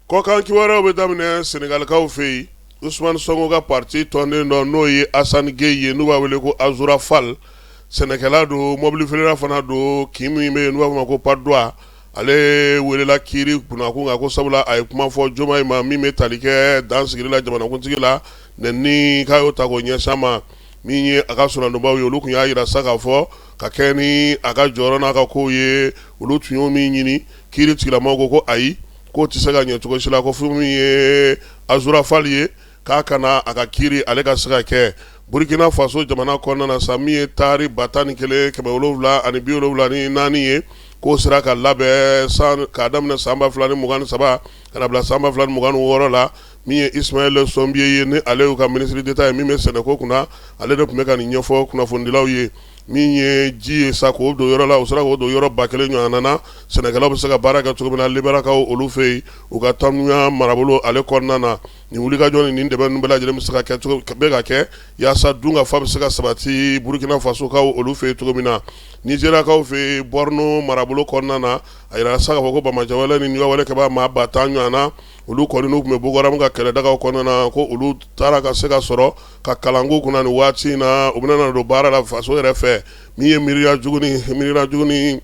Kɔkan kibaruyaw bɛ daminɛ Senegalikaw fɛ yen. Ousmane Sonko ka parti tɔnden dɔ, n'o ye Assane Gueye ye, n'u b'a wele ko Azoura Fall, sɛnɛkɛla don, mobili feerela fana don. Kin min bɛ yen n'u b'a fɔ ma ko Patte d'Oie, ale welela kiiri kunnakun kan ko sabula a ye kuma fɔ Diomaye ma min bɛ tali kɛ dan sigili la jamanakuntigi la, nɛni k'a y'o ta k'o ɲɛsin a ma. Min ye a ka soronadonbaw ye, olu tun y'a jira sa k'a fɔ ka kɛ ni a ka jɔyɔrɔ n'a ka kow ye, olu tun y'o min ɲini, kiiri tigilamɔgɔw ko ko ayi, k'o tɛ se ka ɲɛ cogo si la, ko fo min ye Azoura Fall ye, k'a ka na a ka kiiri ale ka se ka kɛ. Burkina Faso jamana kɔnɔna na sa, min ye taari 11,774 ye, k'o sera ka labɛn san k'a daminɛ san 2023 ka na bila san 2026 la. Min ye Ismaël Sombié ye, ni ale y'u ka ministre d'État ye min bɛ sɛnɛko kunna, ale de tun bɛ ka nin ɲɛfɔ kunnafonidilaw ye. Min ye ji ye sa k'o don yɔrɔ la, u sera k'o don yɔrɔ 1000 ɲɔgɔn na, sɛnɛkɛlaw bɛ se ka baara kɛ cogo min na Liberakaw olu fɛ yen, u ka Tamuya marabolo ale kɔnɔna na. Nin wulikajɔ ni nin dɛmɛ ninnu bɛɛ lajɛlen bɛ se ka kɛ cogo bɛ ka kɛ yaasa dunkafa bɛ se ka sabati Burukina Fasokaw olu fɛ yen cogo min na. Nizeriyakaw fɛ yen, Borno marabolo kɔnɔna na, a yirala sa k'a fɔ ko banbaanciwale ni juguya kɛbaa maa 10,000 ɲɔgɔn na, olu kɔni n'u tun bɛ Boko Haram ka kɛlɛdagaw kɔnɔna na, ko olu taara ka se ka sɔrɔ ka kalan k'u kunna nin waati in na, u bɛna don baara la faso yɛrɛ fɛ. Min ye miiriya jugu ni miiriya jugu ni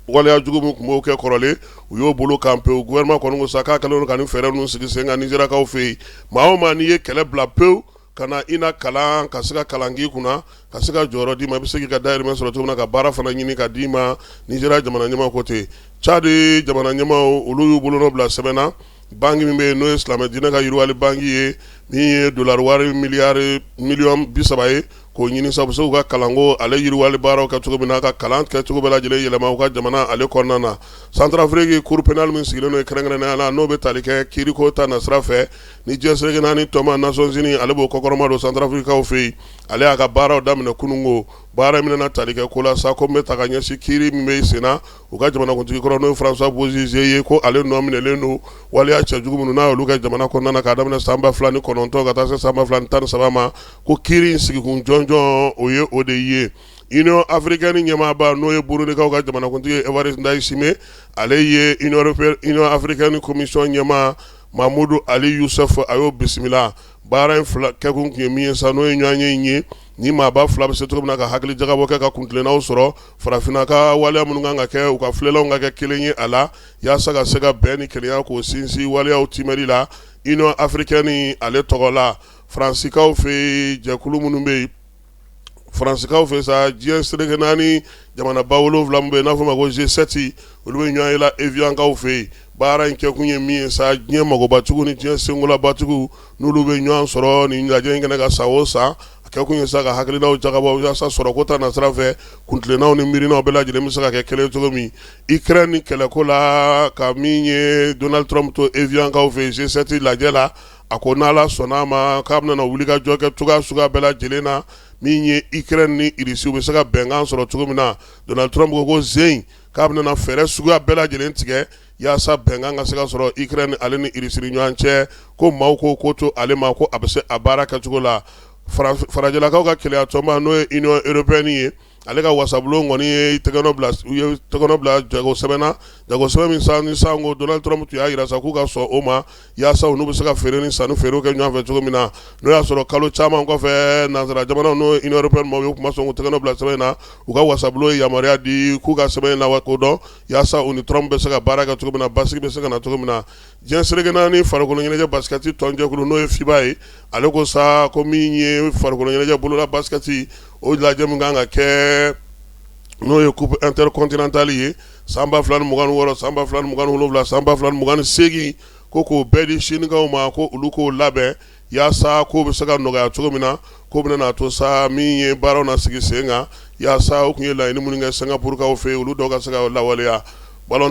waleya jugu min tun b'o kɛ kɔrɔlen, u y'o bolo kan pewu. Gouvernement kɔni ko sa k'a kɛlen don ka nin fɛɛrɛ ninnu sigi sen kan Nizeriyakaw fɛ yen. Maa o maa n'i ye kɛlɛ bila pewu ka na i na kalan, ka se ka kalan k'i kunna, ka se ka jɔyɔrɔ d'i ma, i bɛ se k'i ka dahirimɛ sɔrɔ cogo min na, ka baara fana ɲini ka d'i ma, Nizeriya jamana ɲɛmaa ko ten. Tchad jamana ɲɛmaaw, olu y'u bolonɔ bila sɛbɛn na, banki min bɛ yen n'o ye silamɛ diinɛ ka yiriwali banki ye, min ye dolari wari miliyari miliyɔn 30 ye, k'o ɲini sa u bɛ se k'u ka kalanko ale yiriwali baaraw kɛ cogo min na, ka kalan kɛcogo bɛɛ lajɛlen yɛlɛma u ka jamana ale kɔnɔna na. Centrafrique cour pénale min sigilen don kɛrɛnkɛrɛnnenya la, n'o bɛ tali kɛ kiiriko ta nasira fɛ ni diɲɛ seleke naani tɔnba Nations Unies ale b'o kɔkɔrɔma don Centrafriquekaw fɛ yen, ale y'a ka baaraw daminɛ kununko. Baara min bɛna tali kɛ ko la sa, ko bɛ ta ka ɲɛsin kiiri min bɛ sen na u ka jamanakuntigi kɔrɔ, n'o ye François Bozizé ye, ko ale nɔ minɛlen don waleya cɛjugu minnu n'a y'olu kɛ jamana kɔnɔna na k'a daminɛ san 2009 ka taa se san 2013 ma, ko kiiri in sigikun jɔnjɔn o ye o de ye. Union africaine ɲɛmaaba, n'o ye Burundikaw ka jamanakuntigi Evariste Ndayishimiye, ale ye Union africaine commission ɲɛmaa Mahamudu Ali Youssouf, a y'o bisimila. Baara in fila kɛkun tun ye min ye sa, n'o ye ɲɔgɔnye in ye, ni maaba fila bɛ se cogo min na ka hakili jagabɔ kɛ ka kuntilennaw sɔrɔ farafinna ka waleya minnu kan ka kɛ, u ka filɛlanw ka kɛ kelen ye a la, yaasa ka se ka bɛn ni kelenya k'o sinsin waleyaw timɛli la Union africaine ale tɔgɔ la. Faransikaw fɛ yen, jɛkulu minnu bɛ yen Faransikaw fɛ sa, diɲɛ seleke naani jamanaba 7 min bɛ yen n'a fɔ ma ko G7, olu bɛ ɲɔgɔn ye la Eviankaw fɛ yen. Baara in kɛkun ye min ye sa, diɲɛ magobatigiw ni diɲɛ senkolabatigiw, n'olu bɛ ɲɔgɔn sɔrɔ nin lajɛ in kɛnɛ kan san o san, a kɛkun ye sa ka hakilinaw jagabɔ yaasa sɔrɔko ta nasira fɛ, kuntilennaw ni miirinaw bɛɛ lajɛlen bɛ se ka kɛ kelen cogo min. Ukraine ni kɛlɛko la, ka min ye Donald Trump to Eviankaw fɛ yen G7 lajɛ la, a ko n'Ala sɔnna a ma, k'a bɛna wulikajɔ kɛ cogoya suguya bɛɛ lajɛlen na, min ye Ukraine ni Russie bɛ se ka bɛnkan sɔrɔ cogo min na. Donald Trump ko zen k'a bɛna fɛɛrɛ suguya bɛɛ lajɛlen tigɛ yaasa bɛnkan ka se ka sɔrɔ Ukraine ale ni Russie ni ɲɔgɔn cɛ. Ko maaw ko to ale ma ko a bɛ se a baara kɛcogo la. Farajɛlakaw ka kelenya tɔnba, n'o ye Union européenne ye, ale ka wasabulon kɔni ye tɛgɛnɔ bila, u ye tɛgɛnɔ bila jago sɛbɛn na, jago sɛbɛn min san ni sanko Donald Trump tun y'a jira sa k'u ka sɔn o ma, yaasa n'u bɛ se ka feere ni sanni feerew kɛ ɲɔgɔn fɛ cogo min na. N'o y'a sɔrɔ kalo caman kɔfɛ, nansara jamanaw, n'o ye Union européenne maaw ye, u tun ma sɔn k'u tɛgɛnɔ bila sɛbɛn in na. U ka wasabulon ye yamaruya di k'u ka sɛbɛn in lakodɔn yaasa u ni Trump bɛ se ka baara kɛ cogo min na, basigi bɛ se ka na cogo min na. Diɲɛ seleke naani farikolo ɲɛnajɛ basikɛti tɔnjɛkulu, n'o ye FIBA ye, ale ko sa ko min ye farikolo ɲɛnajɛ bolola basikɛti o lajɛ min kan ka kɛ, n'o ye coupe intercontinentale ye san 2026, san 2027, san 2028, ko k'o bɛɛ di Sinikaw ma, ko olu k'o labɛn yaasa k'o bɛ se ka nɔgɔya cogo min na, k'o bɛna n'a to sa min ye baaraw na sigi sen kan, yaasa u tun ye laɲini minnu kɛ Singapurukaw fɛ yen, olu dɔw ka se ka lawaleya. Balontan.